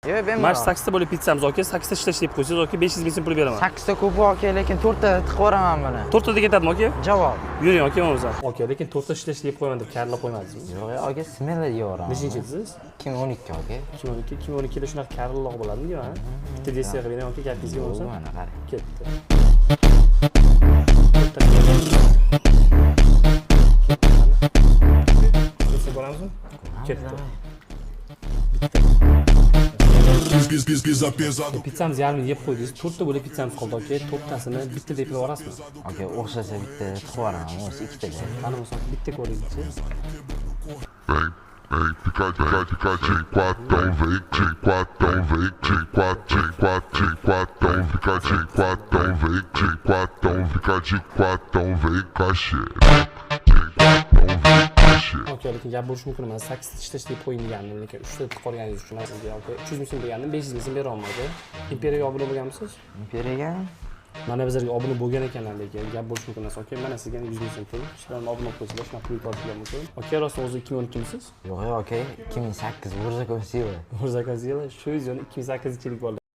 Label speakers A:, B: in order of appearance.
A: Yo'q,
B: Mana
A: bemalol.
B: shu 8 ta bo'lib pitssamiz, aka, 8 ta ishlash deb qo'ysangiz, aka, 500 ming so'm pul beraman.
A: 8 ta ko'p, aka, lekin 4 ta tiqib yuboraman buni.
B: 4 tada ketadimi, aka?
A: Javob.
B: Yuring, aka, bo'lmasa. Aka, lekin 4 ta ishlash deb qo'yaman deb karlab qo'ymadingizmi?
A: Yo'q, aka, смело yeyaveraman.
B: Nechinchi yilsiz?
A: 2012, aka.
B: 2012, 2012 da shunaqa karilloq bo'ladimi, ha? Bitta desert qilib bering, aka, gapingizga bo'lmasa.
A: Mana qarang.
B: Ketdi. 4 ta. Ketdi, qani. Ketsa ko'ramizmi? Ketdi. Bitta.
C: Pisa, pisa, pesado.
B: Pitssamiz yarmini yeb qo'ydingiz. To'rtta bo'lib pitssamiz qoldi, aka. To'rttasini bitta deb yuborasizmi?
A: Aka, o'xshasa bitta tiqib yuboraman, bo'lmasa ikkitada.
B: Qani bo'lsa bitta ko'ringizchi.
C: Vem, vem, fica, fica, fica de quatro, vem, de quatro, vem, de quatro, de quatro, de quatro, fica de quatro, vem, de quatro, fica de quatro, vem, cachê. De quatro, vem, cachê.
B: Aka, lekin gap bo'lishi mumkin emas. 8 ta ishlash deb qo'ying degandim, lekin 3 ta tiqib qolganingiz uchun man sizga, aka, 300 ming so'm degandim, 500 ming so'm bera olmadi. Imperiyaga obuna bo'lganmisiz?
A: Imperiyaga?
B: Mana bizlarga obuna bo'lgan ekanlar, lekin gap bo'lishi mumkin emas, aka. Mana sizga 100 ming so'm pul. Sizlarni obuna bo'lib qo'ysanglar, shunaqa pul yutib mumkin. Aka, rostdan o'zi 2012misiz?
A: Yo'q, aka, 2008 Murzakonsiva.
B: Murzakonsiva shu videoni 2008-yillik bo'ldi.